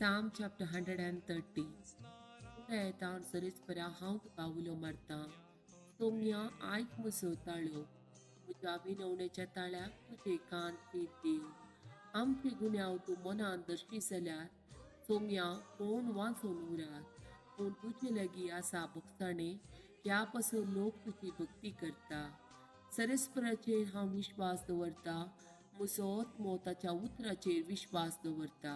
Psalm chapter 130. उण्या येता सरेस्परा हांव तुका उलो मारतां. सोम्या आयक म्हजो ताळो, म्हज्या विनवणेच्या ताळ्याक तुजे कान भेट दी. आमचे गुन्यांव तूं मनान दर्शी जाल्यार सोम्या कोण वाचून उरात? पूण तुजे लागीं आसा भोगसाणे, ह्या पासून लोक तुजी भक्ती करता. सरेस्पराचेर हांव विश्वास दवरता, म्हजो आत्मो ताच्या उतराचेर विश्वास दवरता.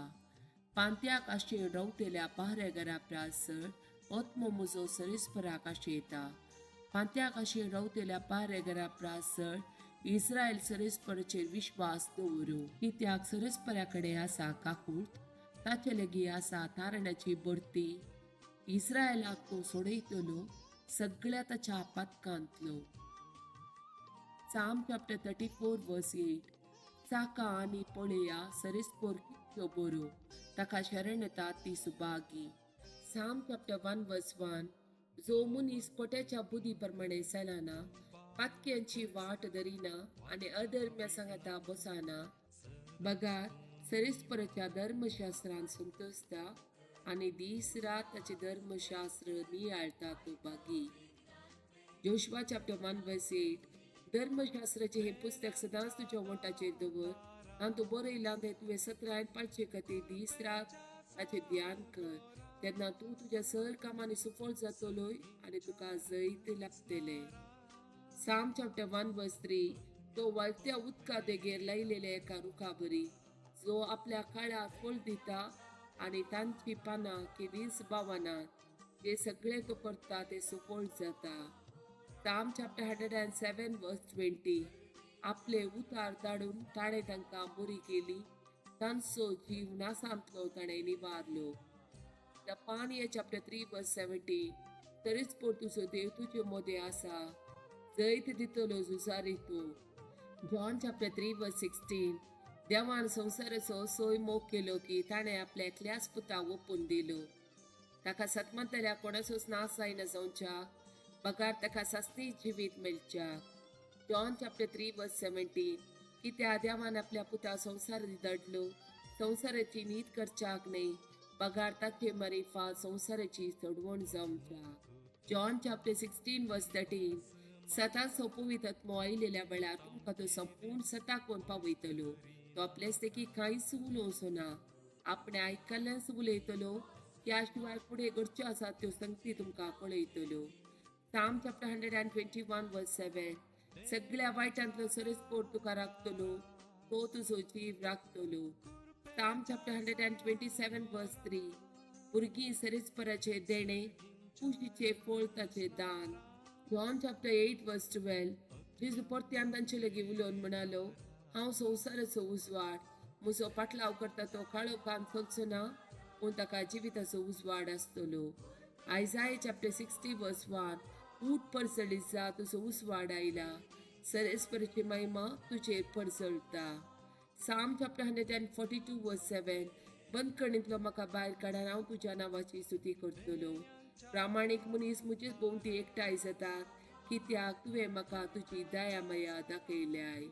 पांत्याक आशेन रावतल्या पहारेगारा प्रास चड आत्मो म्हजो सरेस्पराक आशेता. पांत्याक आशेन रावतल्या पहारेगारा प्रास चड इस्रायल सरेस्पराचेर विश्वास दवरूं. कित्याक सरेस्परा कडेन आसा काकूट, ताचे लागीं आसा तारणाची बढती. इस्रायलाक तो सोडयतलो सगळ्या ताच्या पातकांतलो. Psalm chapter 34 verse 8. चाका आनी पळया सरेस्पोर कितलो बरो, ताका शरण येता ती सुभागी. Psalm chapter 1 verse 1. जो मनीस खोट्याच्या बुद्धी प्रमाणे चलना, पातक्यांची वाट धरिना आनी अधर्म्या सांगाता बसना, बगार सरेस्पराच्या धर्मशास्त्रान संतोषता आनी दीस रात ताचे धर्मशास्त्र नियाळता तो भागी. Joshua chapter 1 verse 8. धर्मशास्त्राचे हे पुस्तक सदांच तुज्या वोंटाचेर दवर. तातूंत बरयलां तें तुवें सत्रायन पाळचे खातीर दीस रात ताचें ध्यान कर. तेन्ना तूं तुज्या सर कामांनी सुफळ जातलोय आनी तुका जैत लाभतलें. Psalm chapter 1 verse 3. तो व्हांवत्या उदका देगेर लायलेल्या एका रुखा बरी, जो आपल्या काळार फळ दिता आनी तांची पानां केदींच बावनात. जे सगळे तो करता ते सुफळ जाता. Psalm chapter 107 verse 20. आपले उतार धाडून ताणें तांकां बरी केली, तांचो जीव नासांतलो ताणें निवारलो. Zephaniah chapter 3 verse 17. तरीच पोर तुजो देव तुजे मदें आसा, जैत दितलो झुजारी तूं. John chapter 3 verse 16. देवान संवसाराचो असोय मोग केलो की ताणें आपल्या एकल्याच पुताक ओपून दिलो, ताका सतमंतल्या कोणाचोच नाश जायना जावच्या, बगार ताका सासणी जिवीत मेळच्या. John chapter 3 verse 17. कित्याक देवान आपल्या पुता संवसार धाडलो, संवसाराची नीत करच्याक न्हय, बगार ताचे मारिफात संवसाराची सोडवण जावच्या. John chapter 16 verse 13. सताचो पवित्र आत्मो आयलेल्या वेळार तुमकां तो संपूर्ण सताक पावयतलो. तो आपलेच देखी कांयच उलोवचो ना, आपणे आयकल्ल्यान उलयतलो. त्या शिवाय फुडें घडच्यो आसात त्यो संगती तुमकां कळयतल्यो. Psalm chapter 121 verse 7. सगळ्या वायटांतलो सरस्पोट तुका राखतलो, तो तुजो जीव राखतलो. Psalm chapter 127 verse 3. भुरगीं सरेस्पराचे देणे, कुशीचे फळ ताचे दान. John chapter 8 verse 12. जेजू परत्यान तांचे लागीं उलोवन म्हणालो, हांव संवसाराचो उजवाड. म्हजो पाटलाव करता तो काळोखान चलचो ना, पूण ताका जिविताचो उजवाड आसतलो. Isaiah chapter 60 verse 1. ऊठ, परजळीत जा, तुजो उजवाड आयला, सरेस्पराची महिमा तुजेर परजळता. Psalm chapter 142 verse 7. बंदखणींतलो म्हाका भायर काड, हांव तुज्या नांवाची स्तुती करतलो. प्रामाणीक मनीस म्हजेच भोंवती एकठांय जातात, कित्याक तुवें म्हाका तुजी दया माया दाखयल्याय.